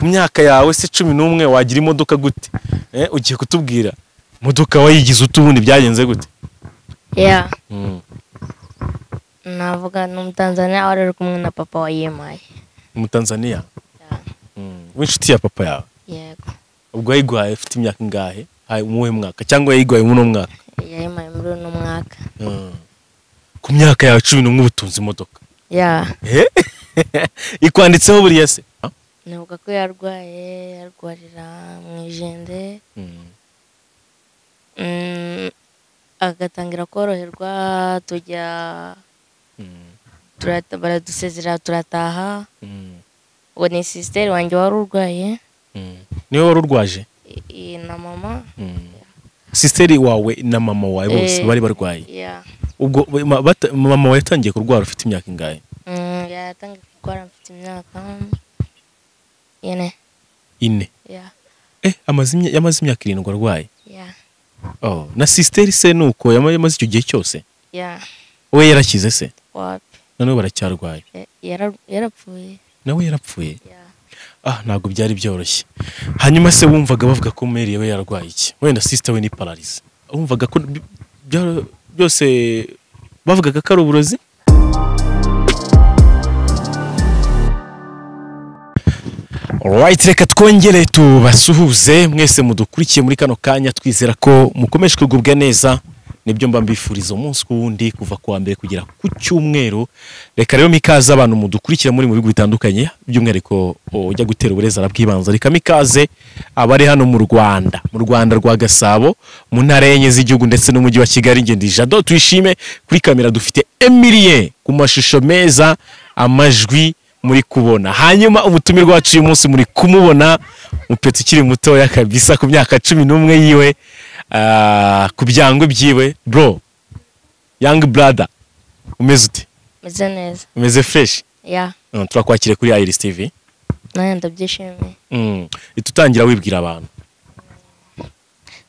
Ku myaka yawe se 11 wagira imodoka gute? Ugiye kutubwira imodoka wayigize ute, ubundi byagenze gute? Yeah, navuga ni Umutanzania wari uri kumwe na papa wayimpaye. Umutanzania? Yeah. W'inshuti ya papa yawe? Yego. Ubwo yayiguhaye ufite imyaka ingahe? Haye muwuhe mwaka, cyangwa yayiguhaye muri uno mwaka? Yayimpaye muri uno mwaka. Ku myaka yawe 11 ubutunze imodoka? Yeah. Ikwanditseho buriya se? Nibuka ko yarwaye, yarwarira mu ijende, agatangira koroherwa, tujya baradusezera turataha. Ubwo ni sister wanjye wari urwaye. Niwe wari urwaje? Na mama. Sister wawe na mama wawe bose bari barwaye? Yeah. Ubwo mama wawe yatangiye kurwara ufite imyaka ingahe? Yatangiye kurwara mfite imyaka 4. 4? Yeah. Yamaze imyaka 7 arwaye? Yeah. Oh, na sister se nuko yamaze icyo gihe cyose? Yeah. We yarakize se? Wapi. Noneho baracyarwaye? Yarapfuye. Nawe yarapfuye? Yeah. Ah, ntabwo byari byoroshye. Hanyuma se wumvaga bavuga ko mère we yarwaye iki? Wenda sister we ni paralysie, wumvaga ko byose bavugaga ko ari uburozi? Alright, reka twongere tubasuhuze mwese mudukurikiye muri kano kanya, twizera ko mukomeje kugubwa neza. Nibyo mba mbifuriza umunsi ku wundi, kuva ku wa mbere kugera ku cyumweru. Reka rero mikaze abantu mudukurikira muri mu bihugu bitandukanye, by'umwihariko ujya gutera uburezi arabwibanza. Reka mikaze abari hano mu Rwanda, mu Rwanda rwa Gasabo, mu ntara enye z'igihugu ndetse n'umujyi wa Kigali. Ngende Jado Tuyishime, kuri kamera dufite Emilien, ku mashusho meza, amajwi muri kubona. Hanyuma umutumirwa wacu uyu munsi muri kumubona, umupeti ukiri mutoya kabisa, ku myaka 11 yiwe, ku byangwe byiwe. Bro, young brother, umeze ute? Meze neza. Umeze fresh? Yeah. Turakwakiriye kuri Iris TV. Nanjye ndabyishimiye. Itutangira wibwira abantu.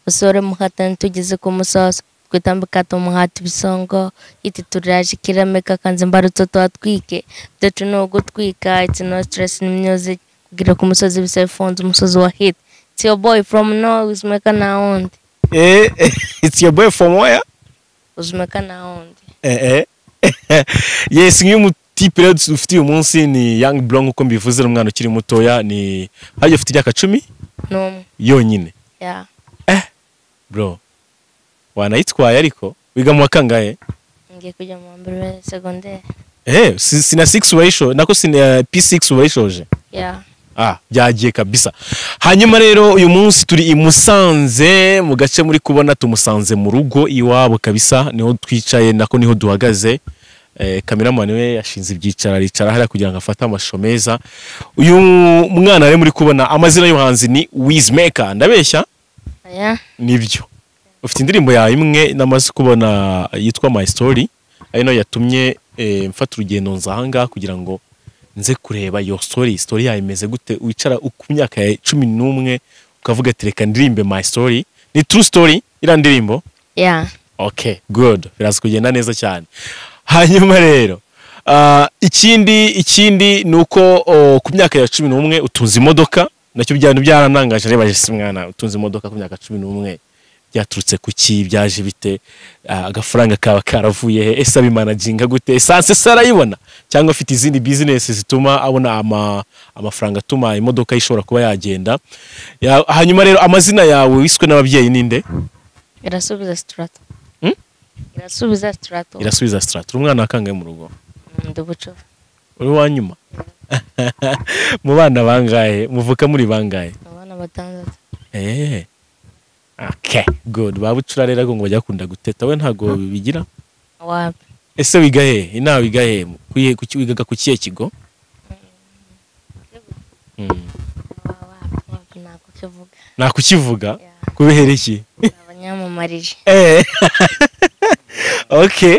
Musore muhatani, tugeze ku musozo, twitambika tumuhata ibisongo iti turaje kirameka kanze imbarutso tuhatwike, byacu ni ugutwika. It's no stress, ni music kugira ku musozi bisaba ifunze umusozi wa hit. It's your boy from no Uzmeka na wundi. It's your boy from where? Uzmeka na wundi. Yes, nk'uyu mutipe rero dufite uyu munsi ni Young Bro, nk'uko mbivuze, ni umwana ukiri mutoya, ni hajya ufite imyaka 10 n'umwe yonyine. Yeah. Bro, wanayitwaye, ariko wiga mu wa kangahe? Ngiye kujya mu wa mbere segonderi. Sina 6 urayishoje, nako sina P6 urayishoje? Yeah. Ah, byagiye kabisa. Hanyuma rero uyu munsi turi i Musanze, mu gace muri kubona, tumusanze mu rugo iwabo kabisa, niho twicaye, nako niho duhagaze. Cameraman we yashinze ibyicaro, aricara hariya kugira ngo afate amashusho meza. Uyu mwana rero muri kubona, amazina y'ubuhanzi ni Wizmaker, ndabeshya? Yeah. Nibyo. Ufite indirimbo yawe imwe namaze kubona yitwa My Story, ari nayo yatumye mfata urugendo nza aha ngaha kugira ngo nze kureba iyo story. Story yawe imeze gute, wicara ku myaka ya 11 ukavuga ati reka ndirimbe My Story? Ni true story iriya ndirimbo? Yeah. Okay, good, biraza kugenda neza cyane. Hanyuma rero ikindi ni uko ku myaka ya 11 utunze imodoka. Nacyo byari byaranangaje, reba si mwana utunze imodoka ku myaka 11, byaturutse ku ki? Byaje bite? Agafaranga kaba karavuye he? Ese abimanaginga gute? Essence se arayibona, cyangwa afite izindi business zituma abona amafaranga atuma imodoka ishobora kuba yagenda? Hanyuma rero amazina yawe wiswe n'ababyeyi ninde? Irasubiza Strato. Hmm? Irasubiza Strato. Irasubiza Strato. Uri umwana wa kangahe mu rugo? Ndi bucura. Uri uwa nyuma mu bana bangahe? Muvuka muri bangahe? Abana batandatu. Okay, good. Ba bucura rero ngo bajya bakunda guteta, we ntago bigira? Wapi. Ese wiga he? Inaha wiga he? Wigaga ku kihe kigo? Wapi, wapi, ntabwo kivuga. Nakukivuga? Yeah. Kubera iki? Abanyamamarije. Okay,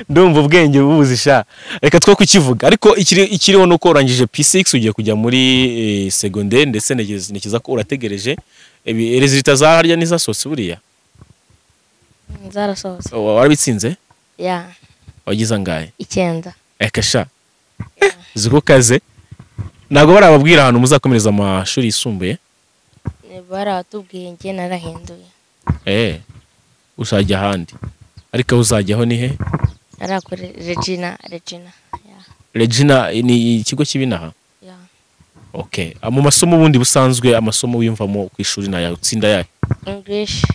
ndumva ubwenge bubuze sha, reka two kukivuga. Ariko ikiriho nuko urangije P6, ugiye kujya muri secondaire, ndetse ntekereza ko urategereje résultats za harya n'izasohotse buriya? Zarasohotse. Warabitsinze? Yeah. Wagize angahe? 9. Eka sha, uzi ko kaze. Ntabwo barababwira ahantu muzakomereza amashuri yisumbuye? Baratubwiye, njye narahinduye. Uzajya ahandi, ariko aho uzajyaho ni he? Arakore Regina, Regina, yeah. Regina ni ikigo cy'ibinaha? Yeah. Okay. Mu masomo ubundi busanzwe, amasomo wiyumvamo ku ishuri ni ayahe, utsinda yahe? English.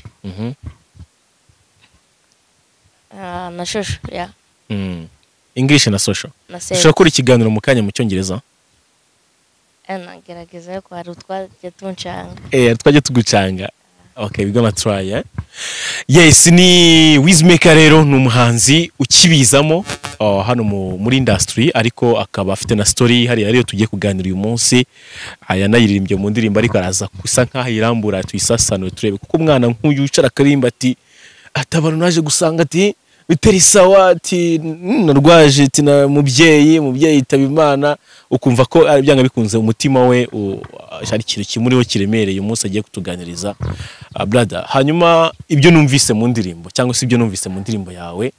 Na social, yeah. English na social. Na Ushobora science. gukora ikiganiro mu kanya mu Cyongereza? Nagerageza, ariko hari utwajya tunshanga. Twajya tugucanga. Okay, we gonna try, eh? Yes, ni Wizmaker rero, ni umuhanzi ukibizamo hano muri industry, ariko akaba afite na story hariya ariyo tugiye kuganira uyu munsi. Aya nayiririmbye mu ndirimbo, ariko araza gusa nkaho ayirambura tuyisasanure turebe, kuko umwana nk'uyu wicara akaririmba ati atabara naje gusanga ati bitari sawa, ati narwaje, ati na mubyeyi yitaba Imana, ukumva ko ari byanga bikunze umutima we hari ikintu kimuriho kiremereye. Umunsi agiye kutuganiriza, brother. Hanyuma ibyo numvise mu ndirimbo, cyangwa se ibyo numvise mu ndirimbo yawe,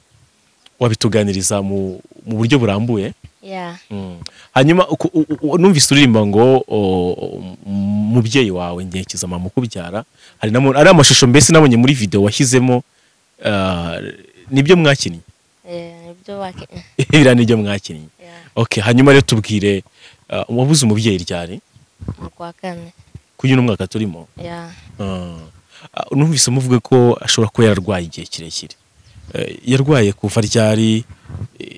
wabituganiriza mu buryo burambuye? Yeah. Hanyuma numvise uririmba ngo mubyeyi wawe ngerekeza mama ukubyara, hari ari amashusho mbese nabonye muri video washyizemo, nibyo mwakinnye? Nibyo bakinnye. Biriya nibyo mwakinnye? Yeah. Okay, hanyuma rero tubwire, wabuze umubyeyi ryari? Mu kwa kane. Kuri uno mwaka turimo? Yeah. Numvise muvuga ko ashobora kuba yararwaye igihe kirekire. Yarwaye kuva ryari?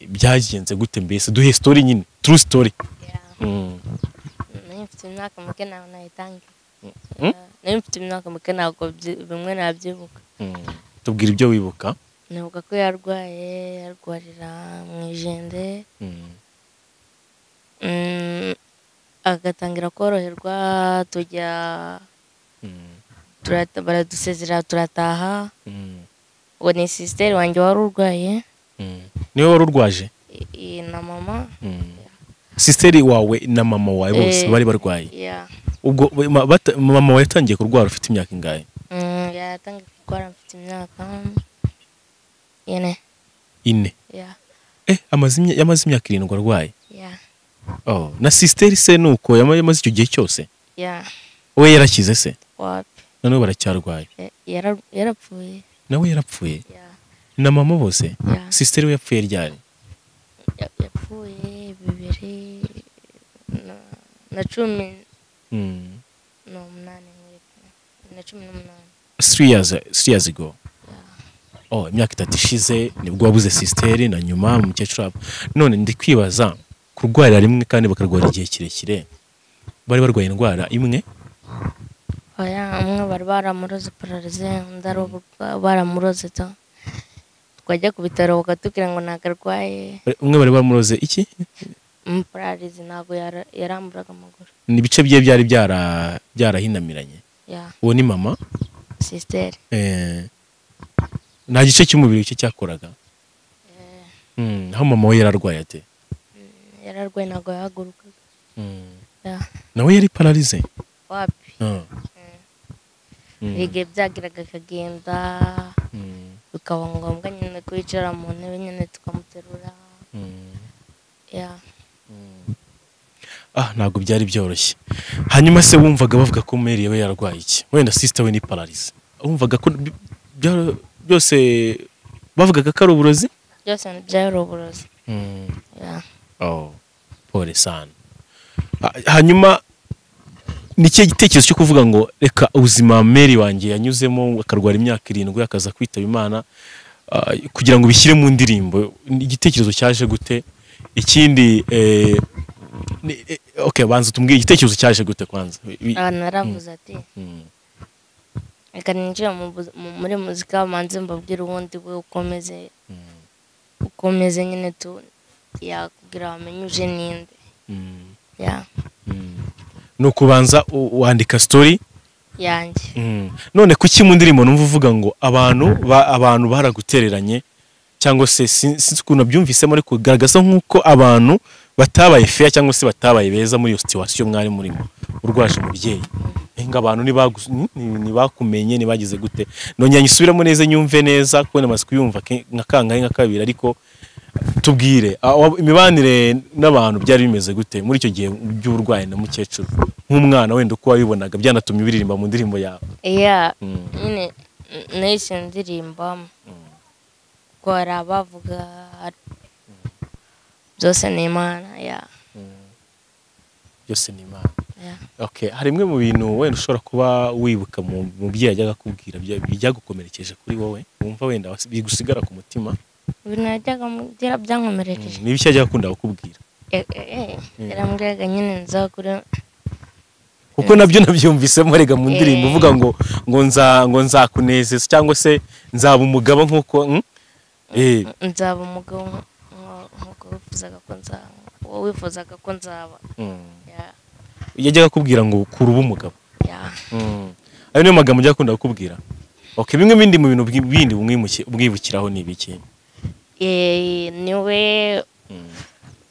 Byagenze gute mbese? Duhe story nyine, true story. Yeah. Nari mfite imyaka mike, ntabwo nayitangira. Nari mfite imyaka mike, ntabwo bimwe nabyibuka. Tubwire ibyo wibuka. Nibuka ko yarwaye, yarwarira mu ijende. Agatangira koroherwa, tujya baradusezera turataha. Ubwo ni sisiteri wanjye wari urwaye. Niwe wari urwaje? Na mama. Sisiteri wawe na mama wawe bose bari barwaye? Yeah. Ubwo mama wawe yatangiye kurwara ufite imyaka ingahe? Yatangiye kurwara mfite imyaka 4. 4? Yeah. Yamaze imyaka 7 arwaye? Yeah. Oh, na sisiteri se nuko yamaze icyo gihe cyose? Yeah. We yarakize se? Wapi. Noneho baracyarwaye? Yarapfuye. Nawe yarapfuye? Yeah. Na mama bose? Yeah. Sisiteri we yapfuye ryari? Yapfuye 2018, 2018. 3 years ago. Oh, imyaka 3 ishize nibwo wabuze sisiteri na nyuma umukecuru. None ndi kwibaza, kurwarira rimwe kandi bakarwara igihe kirekire, bari barwaye indwara imwe? Oya, umwe bari baramuroze pararize, undi ari baramuroze to. Twajya ku bitaro bakatubwira ngo ntabwo arwaye. Umwe bari bamuroze iki? Pararize, ntabwo yaramburaga amaguru. Ni ibice bye byari byarahinamiranye. Yeah. Uwo ni mama? Sisiteri. Nta gice cy'umubiri cye cyakoraga. Aho mama we yararwaye ate? Yararwaye ntabwo yahagurukaga. Yeah. Nawe yari pararize? Wapi. Igihe byagiraga akagenda, bikaba ngombwa nyine kwicara mu ntebe nyine tukamuterura. Yeah. Ntabwo byari byoroshye. Hanyuma se wumvaga bavuga ko Mary we yararwaye iki? Wenda sister we ni pararize. Wumvaga ko byose bavugaga ko ari uburozi? Byose byari uburozi. Yeah. Oh, pole sana. Hanyuma ni ikihe gitekerezo cyo kuvuga ngo reka ubuzima Mary wanjye yanyuzemo akarwara imyaka 7 akaza kwitaba Imana, kugira ngo bishyire mu ndirimbo, igitekerezo cyaje gute? Ikindi okay, banza tumbwiye igitekerezo cyaje gute kwanza. Naravuze ati reka ninjire muri muzika, manze mbabwire ubundi we ukomeze nyine tu yakubwira bamenye uje ninde. Yeah. No kubanza wandika story yanjye. None kuki mu ndirimbo numva uvuga ngo abantu baragutereranye, cyangwa se sinzi ukuntu byumvisemo, ariko kugaragaza nkuko abantu batabaye fair cyangwa se batabaye beza muri iyo situation mwari murimo urwaje umubyeyi, ngo abantu nibakumenye nibagize gute? Nongera nyisubiramo neza nyumve neza, kuko namaze kuyumva nka kangahe nka kabiri, ariko Tubwire imibanire n'abantu byari bimeze gute muri icyo gihe by'uburwayi na mukecuru, nk'umwana wenda uko wabibonaga byanatumye ubiririmba mu ndirimbo yawe? Yeah, nyine nahise ndirimba kuko hari abavuga byose ni Imana. Yeah. Byose ni Imana. Yeah. Okay, hari imwe mu bintu wenda ushobora kuba wibuka mu mubyeyi yajyaga akubwira byagukomerekeje kuri wowe, wumva wenda bigusigara ku mutima? Ibintu yajyaga ambwira byankomerekeje. Ni ibiki yajyaga akunda kukubwira? Yarambwiraga nyine nzakure, kuko nabyo nabyumvisemo rega mu ndirimbo uvuga ngo ngo nzakunezeza cyangwa se nzaba umugabo nkuko nzaba umugabo nkuko wifuzaga ko nzaba, wowe wifuzaga ko nzaba. Yajyaga akubwira ngo kura ube umugabo. Ayo niyo magambo ajya akunda kukubwira. Okay, bimwe bindi mu bintu bindi umwibukiraho ni ibiki? Niwe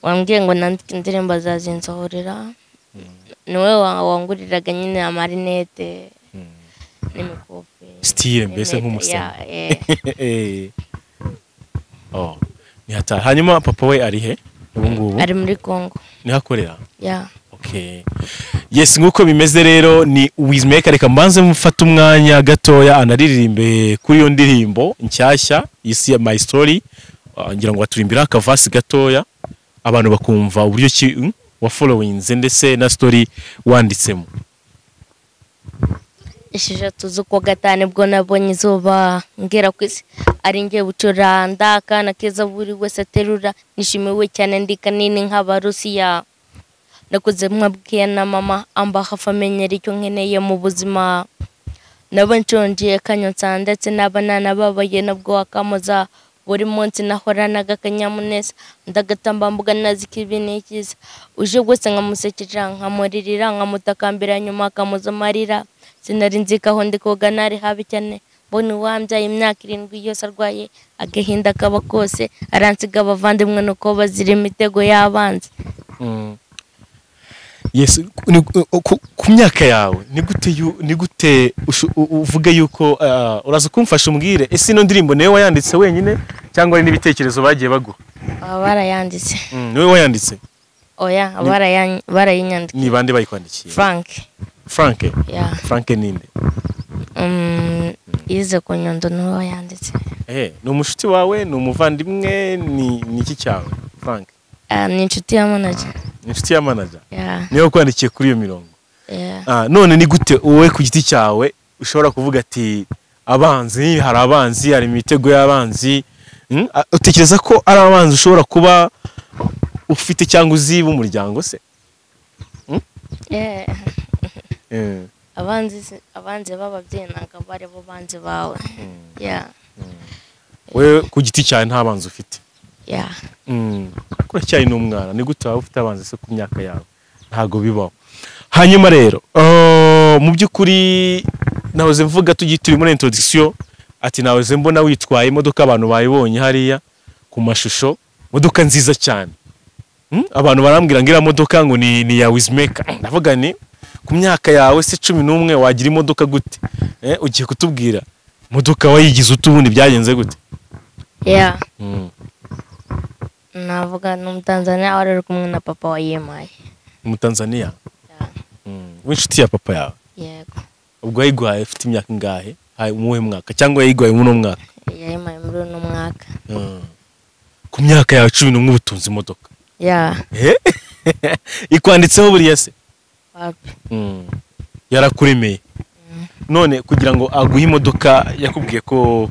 wambwiye ngo nandike indirimbo azazinsohorera, niwe wanguriraga nyine amarinete n'imikufi, style mbese nk'umusani. Oh, ni hatari. Hanyuma papa we ari he ubu ngubu? Ari muri Congo. Niho akorera? Yeah. Okay. Yes, nguko bimeze rero ni Wizmaker. Reka mbanze mufate umwanya gatoya anaririmbe kuri iyo ndirimbo nshyashya isi ya My Story. Ngira ngo baturimbira akavasi gatoya abantu bakumva uburyo ki wa followinze ndetse na story wanditsemo. 6 z'ukwa 5 bwo nabonye izuba ngera ku isi, ari ngiye bucura ndakana keza buri wese aterura, nishimiwe cyane ndi kanini nk'Abarusiya. Nakuze mwabwiye na mama amba hafi amenyera icyo nkeneye mu buzima, nabo nshonje kanyonsa ndetse n'abanana babaye nabwo akamoza. Buri munsi nahoranaga akanyamuneza, ndagatambambuga naziko ibi ni ikiza, uje wese nkamusekera nkamuririra nkamutakambira nyuma akamuza amarira. Sinari nzi ko aho ndi koga nari habi cyane, mbona uwambyaye imyaka 7 yose arwaye agahinda kaba kose, aransiga abavandimwe nuko bazira imitego y'abanzi. Yes, ku myaka yawe ni gute uvuga yuko uraza kumfasha umbwire ese ino ndirimbo niwe wayanditse wenyine cyangwa ari n'ibitekerezo bagiye baguha? Barayanditse. Niwe wayanditse? Oya, barayinyandikiye. Ni bande bayikwandikiye? Frank. Frank? Yeah. Frank ninde? Yize ku Nyundo niwe wayanditse. Ni umushuti wawe, ni umuvandimwe, ni iki cyawe Frank? Ni inshuti ya manager. Ni inshuti ya manager? Yeah. Niwe wakwandikiye kuri iyo mirongo? Yeah. None ni gute wowe ku giti cyawe ushobora kuvuga ati abanzi, hari abanzi, hari imitego y'abanzi, utekereza ko ari abanzi ushobora kuba ufite cyangwa uzi b'umuryango se? Yeah. Abanzi b'ababyeyi ntabwo bari bo banzi bawe. Yeah. Wewe ku giti cyawe nta banzi ufite? Yeah. Uracyari n'umwana, ni gute waba ufite abanzi se ku myaka yawe? Ntago bibaho. Hanyuma rero mu by'ukuri nahoze mvuga turi muri introduction ati nahoze mbona witwaye imodoka abantu bayibonye hariya ku mashusho, imodoka nziza cyane. Abantu barambwira ngo iriya modoka ngo ni ya Wizmaker. Ndavuga ni ku myaka yawe se 11 wagira imodoka gute? Ugiye kutubwira imodoka wayigize utubundi byagenze gute? Yeah. Navuga ni Umutanzania wari uri kumwe na papa wayimpaye. Umutanzania? Yeah. W'inshuti ya papa yawe? Yego. Ubwo yayiguhaye ufite imyaka ingahe? Muwe mwaka cyangwa yayiguhaye muri uno mwaka? Yayimpaye muri uno mwaka. Ku myaka yawe 11 ubutunze imodoka? Yeah. Ikwanditseho buriya se? Wapi. Yarakuremeye. None kugira ngo aguhe imodoka yakubwiye ko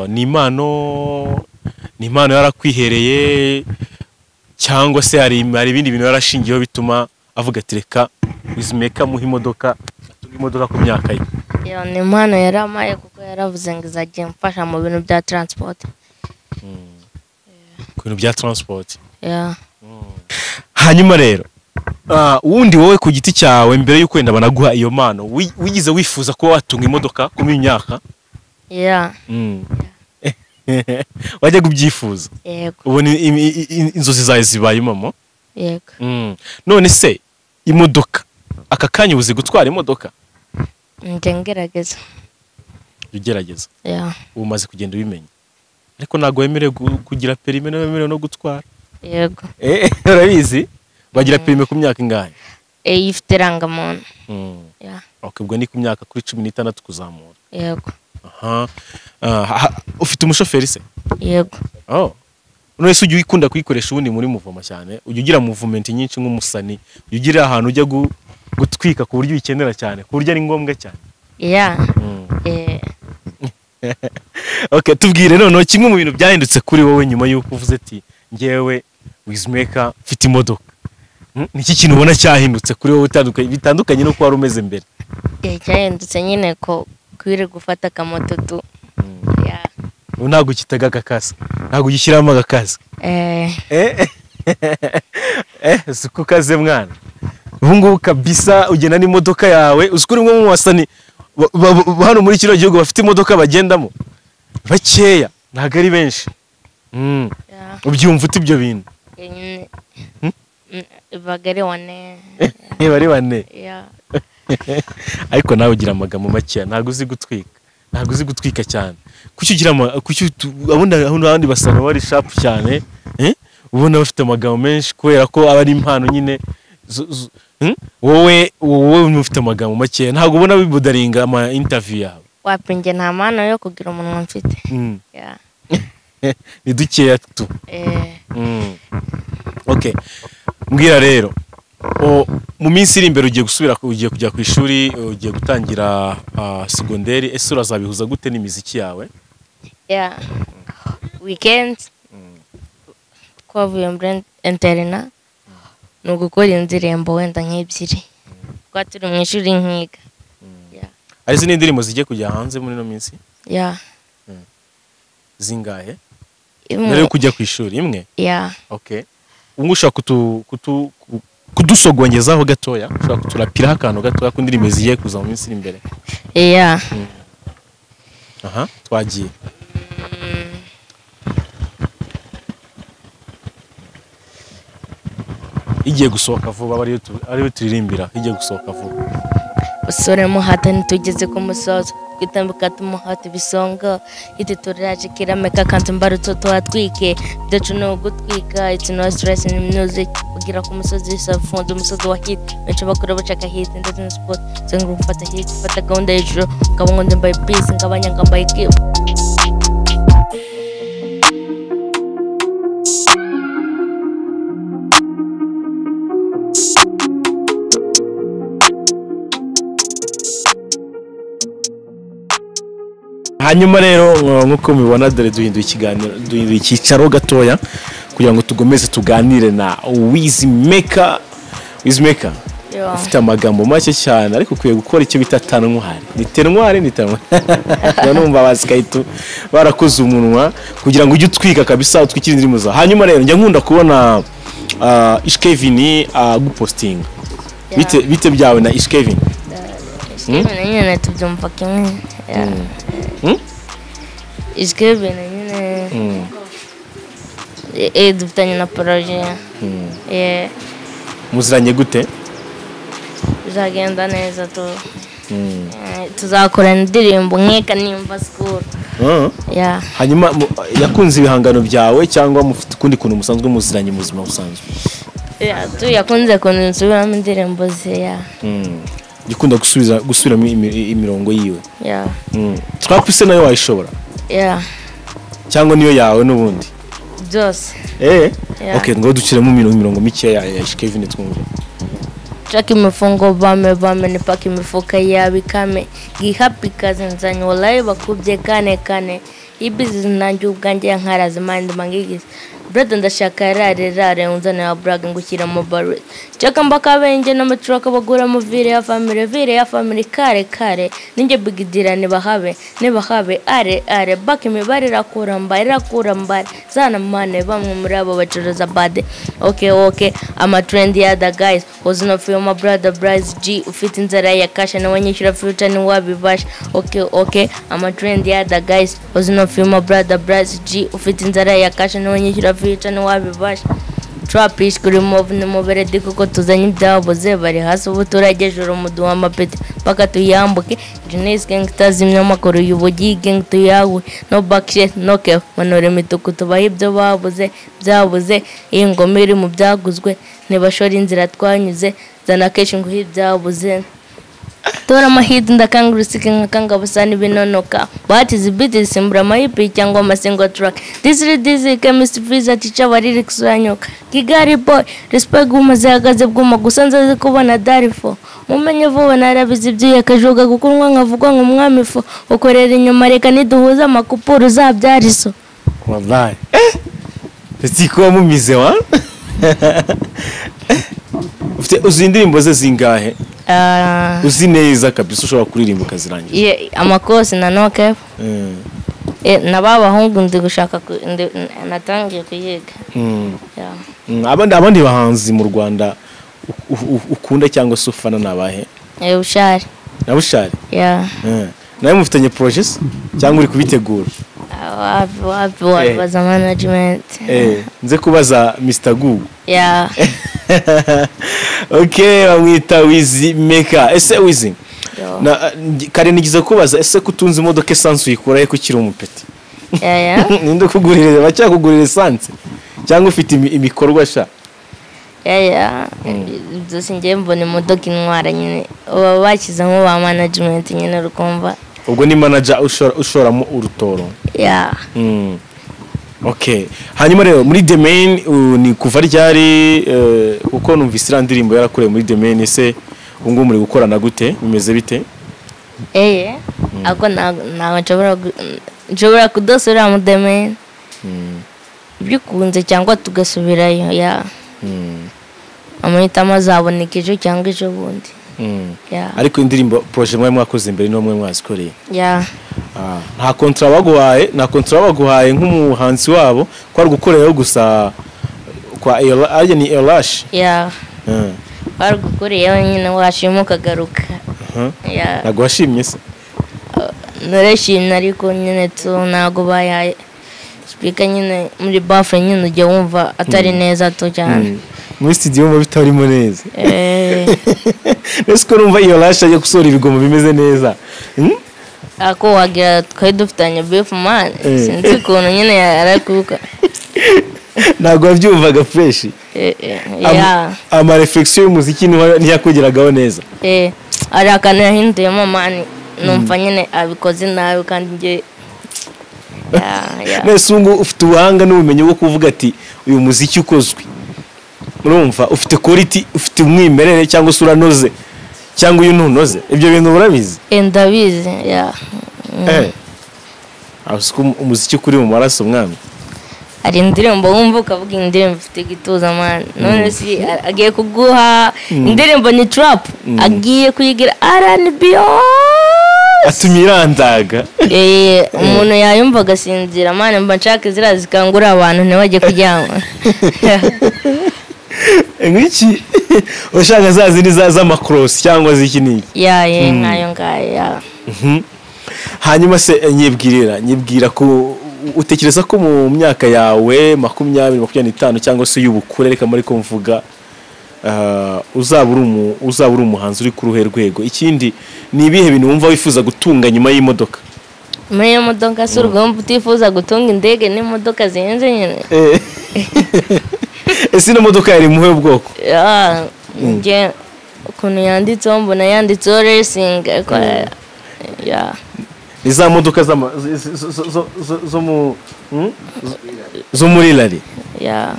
ni impano yarakwihereye cyangwa se hari ibindi bintu yarashingiyeho bituma avuga ati reka Wizmaker muhe imodoka, atunge imodoka ku myaka ye? Iyo ni impano yaramaye kuko yaravuze ngo izajya imfasha mu bintu bya transport. Ku bintu bya transport. Yeah. Hanyuma rero wundi wowe ku giti cyawe mbere y'uko wenda banaguha iyo mpano wigize wifuza kuba watunga imodoka ku myaka? Yeah. Wajya kubyifuza? Yego. Ubona inzozi zawe zibaye mama? Yego. None se imodoka aka kanya uzi gutwara imodoka? Njya ngerageza. Ugerageza? Yeah. Ubu umaze kugenda ubimenya? Ariko ntabwo wemerewe kugira perime, wemerewe no gutwara. Yego. Urabizi bagira perime ku myaka ingahe? Iyo ifite irangamuntu. Yeah. Okay, ubwo ni ku myaka kuri 16 kuzamura. Yego. Aha. Ufite umushoferi se? Yego. Oh. None se ujya ukunda kuyikoresha ubundi muri muvoma cyane? Ujya ugira movement nyinshi nk'umusani, ujya ugira ahantu ujya gutwika ku buryo uyikenera cyane, ku buryo ari ngombwa cyane? Yeah. Okay, tubwire noneho kimwe mu bintu byahindutse kuri wowe nyuma y'uko uvuze ati ngewe Wizmaker mfite imodoka. Niki kintu ubona cyahindutse kuri wowe bitandukanye n'uko wari umeze mbere? Cyahindutse nyine ko kwiri gufata akamoto tu. Yeah. Ubu ntabwo ukitega agakasike, ntabwo ugishyiramo agakasike. Si ko ukaze mwana. Ubu ngubu kabisa ugenda n'imodoka yawe, uzi ko uri umwe mu basani hano muri kino gihugu bafite imodoka bagendamo bakeya, ntabwo ari benshi. Ubyumva ute ibyo bintu? Bagari wane. Bari bane. Ariko nawe ugira amagambo makeya, ntabwo uzi gutwika. Ntabwo uzi gutwika cyane. Kuki ugira kuki abandi basana bari sharp cyane, ubona bafite amagambo menshi kubera ko aba ari impano nyine. Wowe ufite amagambo makeya, ntabwo ubona bibudaringa ama interview yawe? Wapi, nge nta mpano yo kugira umunwa mfite. Ni dukeya tu. Okay. Mbwira rero, mu minsi iri imbere ugiye gusubira, ugiye kujya ku ishuri, ugiye gutangira segonderi, ese urazabihuza gute n'imiziki yawe? Yeah. Weekend twavuye muri interna ni ugukora indirimbo wenda nk'ebyiri. Kwa turi mu ishuri nkiga. Yeah. Ari izindi ndirimbo zigiye kujya hanze muri no minsi? Yeah. Zingahe? Mbere yo kujya ku ishuri imwe? Yeah. Okay. Ubu ushaka kudusogongezaho gatoya, ushaka kuturapiraho akantu gatoya ku ndirimbo zigiye kuza mu minsi iri imbere? Yeah. Aha, twagiye. Igiye gusohoka vuba, ariyo turirimbira, igiye gusohoka vuba. Basore muhata ntitugeze ku musozo, twitambika tumuhata ibisonga, iti turaje kirameka kanze imbarutso tuhatwike, byacu ni ugutwika, it's no stress in music, ugira ku musozi safunze umusozi wa hit, benshi bakora bashaka hit ndetse na sport, zenguruka gufata hit, fata gahunda y'ijoro, ngabo ngo ndambaye peace, ngabanya ngambaye keep. Hanyuma rero nkuko mubibona dore duhinduye ikiganiro, duhinduye icyicaro gatoya kugira ngo tugomeze tuganire na Wizmaker. Wizmaker ufite amagambo make cyane ariko ukwiye gukora icyo bita tanwari. Ni tenwari ni tanwari. Numva basikaitu barakoze umunwa kugira ngo ujye utwika kabisa, utwikire indirimbo zawe. Hanyuma rero njya nkunda kubona Ishkevin agupostinga. Bite byawe na Ishkevin? Ishkevin nyine tubyumva kimwe. Ishkevin nyine dufitanye na projet. Muziranye gute? Bizagenda neza tu. Tuzakora indirimbo nkeka nimba school. Yeah. Hanyuma yakunze ibihangano byawe cyangwa mufite ukundi kuntu musanzwe muziranye mu buzima busanzwe? Yeah, tu yakunze kunsubiramo indirimbo ze. Yeah. Gikunda gusubiramo imirongo yiwe. Yeah. Trap se nayo wayishobora? Yeah. Cyangwa niyo yawe n'ubundi? Byose. Okay, ngo duciremo imirongo mike ya Ishkevin twumve. Chaki imifungo bame bame nipaki imifuka yabikame gihappy kazinzanye wallahi bakubye kane kane ibizi nanjye ubwanjye nkaraze mind mangigis brother ndashaka rare rare unzane wa brag ngukira mu bar chaka mbaka benge no mutroka bagura mu vire ya family vire ya family kare kare ninje bigidira ne bahabe are are baki imibare rakura mbare zana mane bamwe muri abo bacuruza bade okay okay I'm a trendy other guys was not feel my brother Bryce G ufite inzara ya cash na wanyishyura future ni wabibasha okay okay I'm a trendy other guys was not feel my brother Bryce G ufite inzara ya cash na wanyishyura future ni wabibasha Trapish kuri move ni muberedi kuko tuzanye ibyabuze bari hasi ubu turagejuru muduha amapeti paka tuyambuke. Jeunesse gang tazimya amakuru y'ubugi gang tuyawe no backshot no kev manure imituku tubaha ibyo babuze byabuze. Iyi ngoma iri mu byaguzwe ntibashora inzira twanyuze zana kenshi nguhe ibyabuze. Tora amahidi ndakanga urusike nkakanga busa n'ibinonoka batize beat simbura amahipi cyangwa amasingle track. This is this chemistry freezer teacher bari kusuranyoka Kigali boy respect gumaze hagaze bwuma gusa nzaze kubona darifo mumenye vuba narabizi ibyuya kajuga gukunwa nkavugwa nk'umwami fo ukorera inyuma reka niduhuza amakupuru zabyariso. Wallahi petit ko mumize wa ufite uzi indirimbo ze zingahe? Uzi neza kabisa ushobora kuririmba ukazirangiza? Amakosi na no cap. Na babahungu ndi gushaka natangiye kuyiga. Abandi bahanzi mu Rwanda ukunda cyangwa se ufana nabahe? Bushari. Na Bushari? Yeah. Nawe mufitanye projects cyangwa uri kubitegura? Wapi baza management. Nze kubaza Mr Google. Yeah. Okay, bamwita Wizzy Maker. Ese Wizzy, na kare nigize kubaza ese kutunze imodoka essence uyikura he kukiri umupeti? Yeah. Ninde kugurira bacyakugurira essence cyangwa ufite imikorwa sha? Yeah. Byose ngiye mbona imodoka intwara nyine baba bakizamo ba management nyine rukumva. Ubwo ni manager ushoramo urutoro. Yeah. Okay. Hanyuma rero muri The Main ni kuva ryari kuko numvise ira ndirimbo yarakoreye muri The Main, ese ubwo muri gukorana gute bimeze bite? Ako na nshobora kudasubira mu The Main. Bikunze cyangwa tugasubirayo ya. Amahitamo azaboneka ejo cyangwa ejo bundi. Ariko indirimbo projet mwe mwakoze imbere no mwe mwazikoreye. Yeah. Nta contrat baguhaye, nta contrat baguhaye nk'umuhanzi wabo ko ari gukorerayo gusa kwa arya ni Elash. Yeah. Bari gukorerayo nyine washima ukagaruka. Yeah. Ntago washimye se? Narashimye ariko nyine tu ntago bayaye speaker nyine muri bafre nyine ujya wumva atari neza to cyane. Muri studio mu bitarimo neza. Ese ko numva iyo Elash ajya gusora ibigomo bimeze neza. Ako wagira twari dufitanye beef man sinzi ukuntu nyine yarakuka. Ntago wabyumvaga fresh. Yeah. Ama reflexion y'umuziki ntiyakugeragaho neza. Ari akantu yahinduyemo man numva nyine abikoze nabi kandi nge. Yeah. Nese ngo ufite ubuhanga n'ubumenyi bwo kuvuga ati uyu muziki ukozwe. Urumva ufite quality, ufite umwimerere cyangwa se uranoze cyangwa uyu ntunoze. Ibyo bintu urabizi? Ndabizi. Yeah. Asuko umuziki kuri mu maraso mwami. Ari indirimbo wumva ukavuga indirimbo ifite igituza man. None si agiye kuguha indirimbo ni trap agiye kuyigira R&B atumirandaga. Umuntu yayumva agasinzira man, mba nshaka zira zikangura abantu ntibajye kuryama. Ngiki ushaka zazindi za cross cyangwa ziki niki? Yeah, nkayo ngayo. Yeah. Hanyuma se nyibwira ko utekereza ko mu myaka yawe 20 25 cyangwa se y'ubukure reka muri ko mvuga uzaba uri umuhanzi uri ku ruhe rwego. Ikindi ni ibihe bintu wumva wifuza gutunga nyuma y'imodoka? Nyuma y'imodoka si urugomba utifuza gutunga indege n'imodoka zihenze nyine. Ese ino modoka yari muhe bwoko? Nge ukuntu yanditseho mbona yanditseho racing ariko yeah. Ni za modoka zo muri rally. Yeah.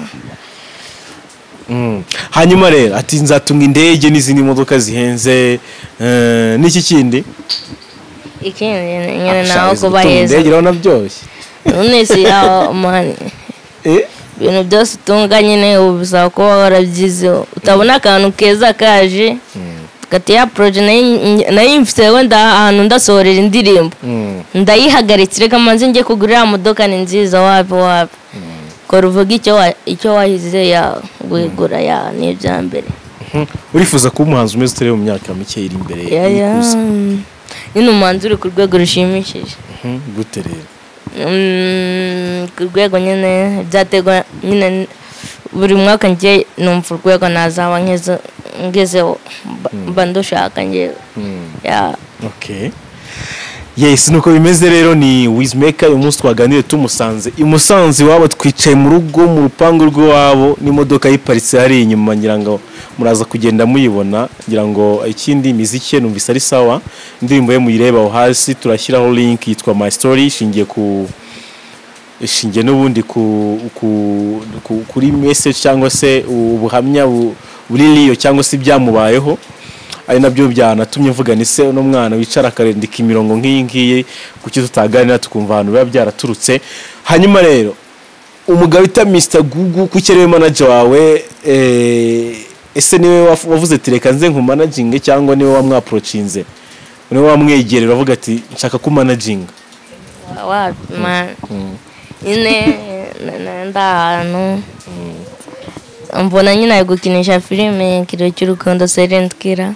Hanyuma rero ati nzatunga indege n'izindi modoka zihenze n'iki kindi? Ikindi nyine naho kubaheza. Indege urabona byoroshye. None si yaho man. Ibintu byose utunga nyine ubisaba kuba warabyizeho utabona akantu keza kaje gati ya projet nayo mfite wenda ahantu ndasohorera indirimbo ndayihagaritse reka manze njye kugurira modoka ni nziza wapi wapi kora uvuga icyo wahize ya guhigura ya ni ibya mbere. Urifuza kuba umuhanzi umeze ute mu myaka mike iri imbere ikuza? Nyine umuhanzi uri ku rwego rushimishije. Gute rero? Ku rwego nyine byategwa nyine Buri mwaka njye numva urwego nazaba ngezeho mba ndushaka njye. Yeah. Okay. Yes, nuko bimeze rero. Ni Wizmaker, uyu munsi twaganiriye tumusanze i Musanze iwabo, twicaye mu rugo, mu rupangu rw'iwabo, n'imodoka yiparitse hari inyuma, ngira ngo muraza kugenda muyibona. Ngira ngo ikindi, imiziki ye numvise ari sawa, indirimbo ye muyireba aho hasi, turashyiraho link, yitwa My Story, ishingiye n'ubundi kuri message cyangwa se ubuhamya buri riyo cyangwa se ibyamubayeho, ari nabyo byanatumye mvuga ni se uno mwana wicara akarendika imirongo nk'iyi ngiyi, kuki tutaganira tukumva ahantu biba byaraturutse. Hanyuma rero umugabo wita Mr Gugu, kuki ariwe manager wawe? Ese niwe wavuze ati reka nze nkumanaginge, cyangwa niwe wamwaprochinze, niwe wamwegerera uravuga ati nshaka kumanaginga? Wapi man, nyine ndi ahantu mbona nyine ari gukinisha filime Ikiro cy'Urukundo, Silent Killer.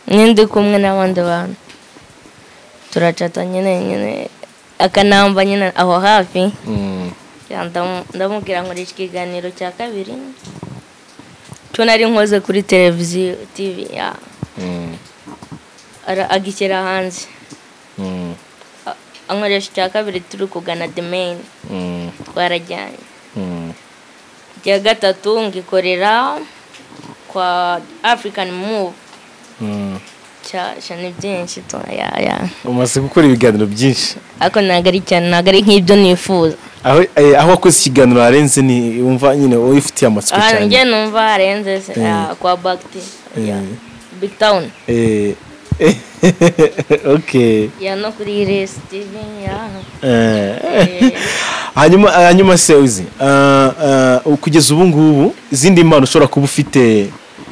Nyine ndi kumwe n'abandi bantu turacata, nyine akanamba nyine aho hafi. Yeah, ndamubwira nkoresha ikiganiro cya kabiri cyo nari nkoze kuri televiziyo TV, yeah. Agishyira hanze. Ankoresha icya kabiri turi kugana The Main, twarajyanye. Icya gatatu ngikorera kwa African Move. Cya ni byinshi tu, yeah. Umaze gukora ibiganiro byinshi. Ariko ntabwo ari cyane, ntabwo ari nk'ibyo nifuza. Aho wakoze ikiganiro harenze, ni wumva nyine wowe ufitiye amatsiko Ahantu cyane? Njye numva harenze se, kwa Bakti, yeah. Big Town. Okay. Yeah, no kuri Ires TV, yeah. Hanyuma se uzi, kugeza ubu ngubu izindi mpano ushobora kuba ufite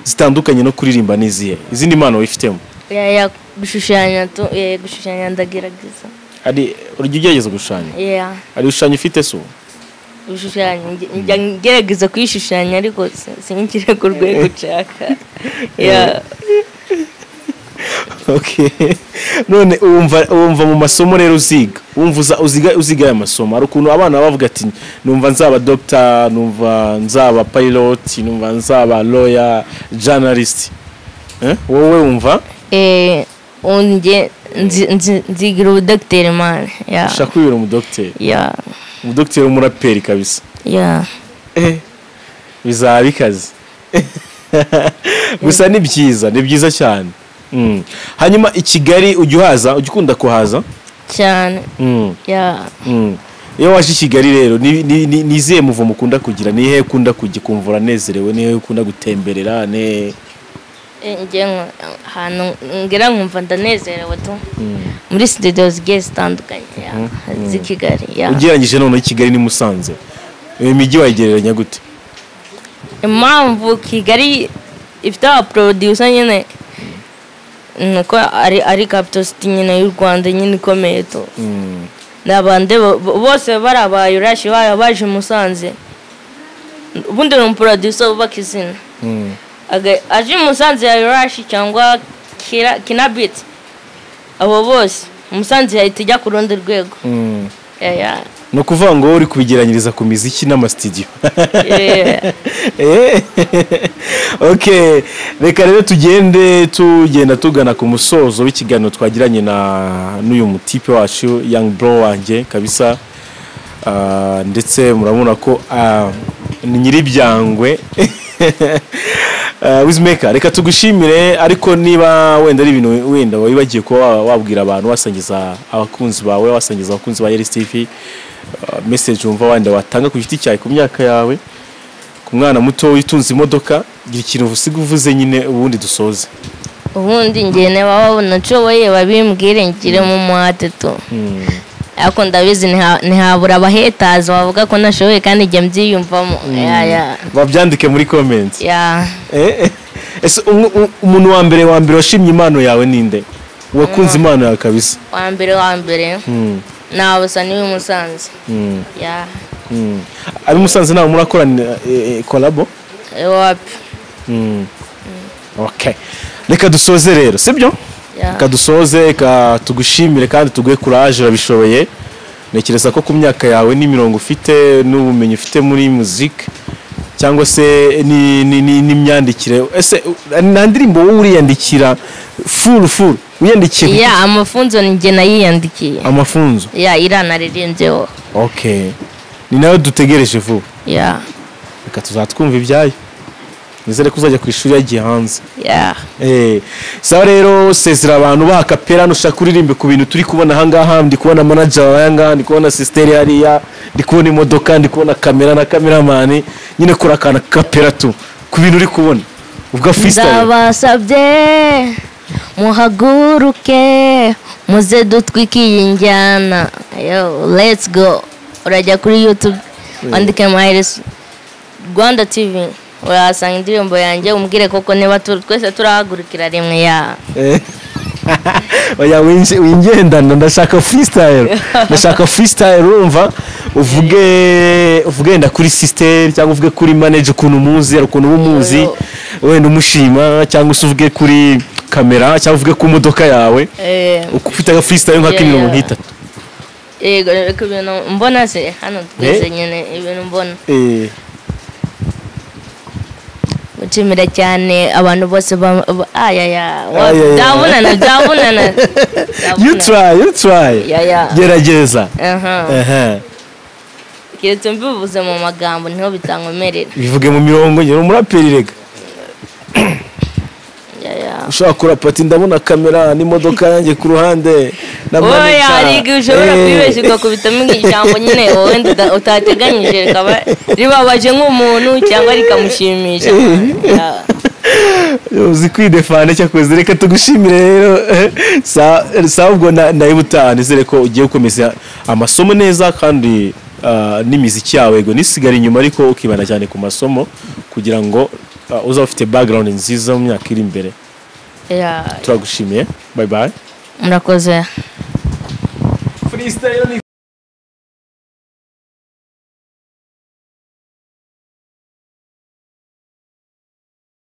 zitandukanye no kuririmba n'izihe? Izindi mpano wifitemo? Yeah, gushushanya tu, gushushanya ndagerageza. Ari urujya ugerageza gushushanya? Yeah. Hari ibishushanyo ufite se ubu? Gushushanya njya ngerageza kwishushanya, ariko sinkire ku rwego nshaka, yeah. Okay, none wumva mu masomo rero uziga, wumva uziga aya masomo, hari ukuntu abana bavuga ati numva nzaba doctor, numva nzaba pilot, numva nzaba lawyer, journalist, wowe wumva? Njye nzigira ubudogiteri man, yeah. Ushaka kwibera umudogiteri? Yeah. Umudogiteri w'umuraperi kabisa. Yeah. Bizaba bikaze, gusa ni byiza, ni byiza cyane. Hanyuma i Kigali ujya uhaza? Ujya ukunda kuhaza? Cyane. Yeah. Iyo waje i Kigali rero ni izihe muvumo ukunda kugira? Ni hehe ukunda kujya ukumva uranezerewe? Ni hehe ukunda gutemberera? Ni Njye ahantu ngira nkumva ndanezerewe tu, muri studio zigiye zitandukanye, yeah, z'i Kigali, yeah. Ugereranyije noneho i Kigali ni Musanze, iyo mijyi wayigereranya gute? Impamvu Kigali ifite abaproducer nyine nuko ari capital city nyine y'u Rwanda nyine ikomeye tu. Ni abandi bose bari abayurashi baba baje i Musanze. Ubundi ni umuproducer wubaka izina. Aje i Musanze ya Yurashi cyangwa Kinabit, abo bose Musanze yahita ijya ku rundi rwego. Yeah. Ni ukuvuga ngo wowe uri kubigeranyiriza ku miziki n'amasitidiyo? Yeah. Okay, reka rero tugende, tugenda tugana ku musozo w'ikiganiro twagiranye na n'uyu mutipe wacu, young bro wanjye kabisa. Ndetse murabona ko ni nyiribyangwe. Wizmaker, reka tugushimire, ariko niba wenda ari ibintu wenda wibagiye kuba wabwira abantu, wasangiza abakunzi bawe, wasangiza abakunzi ba Yeris TV, message wumva wenda watanga ku giti cyawe, ku myaka yawe, ku mwana muto witunze imodoka, gira ikintu usiga uvuze nyine, ubundi dusoze. Ubundi njye niba babona nshoboye babimbwire, ngiremo umuhate tu. Ariko ndabizi ntihabura abahetazi bavuga ko ntashoboye, kandi njye mbyiyumvamo, yeah. Babyandike muri comment. Yeah. Ese umuntu wa mbere washimye impano yawe ninde, wakunze impano yawe kabisa? Wa mbere ni abasani b'i Musanze. Yeah. Ari Musanze ntawe murakorana collabo? Wapi. Okay, reka dusoze rero, sibyo? Yeah. Reka dusoze, reka tugushimire kandi tuguhe courage, urabishoboye. Ntekereza ko ku myaka yawe n'imirongo ufite n'ubumenyi ufite muri muziki Cyangwa se n'imyandikire. Ese nta ndirimbo wowe uriyandikira full full wiyandikiye? Yeah, amafunzo ni njye nayiyandikiye. Amafunzo. Yeah, iranaririmbyeho. Okay, ni nayo dutegereje vuba. Yeah. Reka tuzatwumva ibyayo. Nizere ko uzajya ku ishuri yagiye hanze. Yeah. Sawa rero, sezera abantu baha kapera, nushaka uririmbe ku bintu turi kubona ahangaha. Ndi kubona manager wawe ahangaha, ndi kubona sister hariya, ndi kubona imodoka, ndi kubona kamera na cameraman. Nyine kora akantu kapera tu ku bintu uri kubona ubwo freestyle. Ndabasabye muhaguruke muze dutwike iyi njyana. Yo, let's go. Urajya kuri YouTube, wandike Maheres Rwanda TV, urahasanga indirimbo yanjye, umbwire koko niba twese turahagurukira rimwe ya. Oya, wingendana, ndashaka freestyle, ndashaka freestyle. Urumva, uvuge wenda kuri sister, cyangwa uvuge kuri manager ukuntu umuzi, hari ukuntu uba umuzi, wenda umushima, cyangwa se uvuge kuri kamera, cyangwa uvuge ku modoka yawe. Uko ufite aga freestyle nka k'imirongo nk'itatu. Yego, reka ibintu mbona se hano twese nyine, ibintu mbona. Gushimira cyane abantu bose ayaya. Ayaya. Byabunana, byabunana. You try, you try. Yeah. Gerageza. Aha. Aha. Keretse mbivuze mu magambo niho bitankomerera. Bivuge mu mirongo nyine, umuraperi rega. Yeah. Ushobora kurapa ati: "Ndabona kamera n'imodoka yanjye ku ruhande na Oya, manager." hari igihe ushobora kwibeshya ugakubitamo ijambo nyine wowe wenda utateganyije, rikaba ribabaje nk'umuntu cyangwa rikamushimisha. Yeah. Uzi kwidefana cyakoze. Reka tugushimire rero. Sa ubwo nawe ubutaha, nizere ko ugiye gukomeza amasomo neza kandi n'imiziki yawe yego nisigara inyuma, ariko ukibanda cyane ku masomo kugira ngo uzaba ufite background nziza mu myaka iri imbere. Yeah. Turagushimiye, bye bye. Murakoze. Freestyle.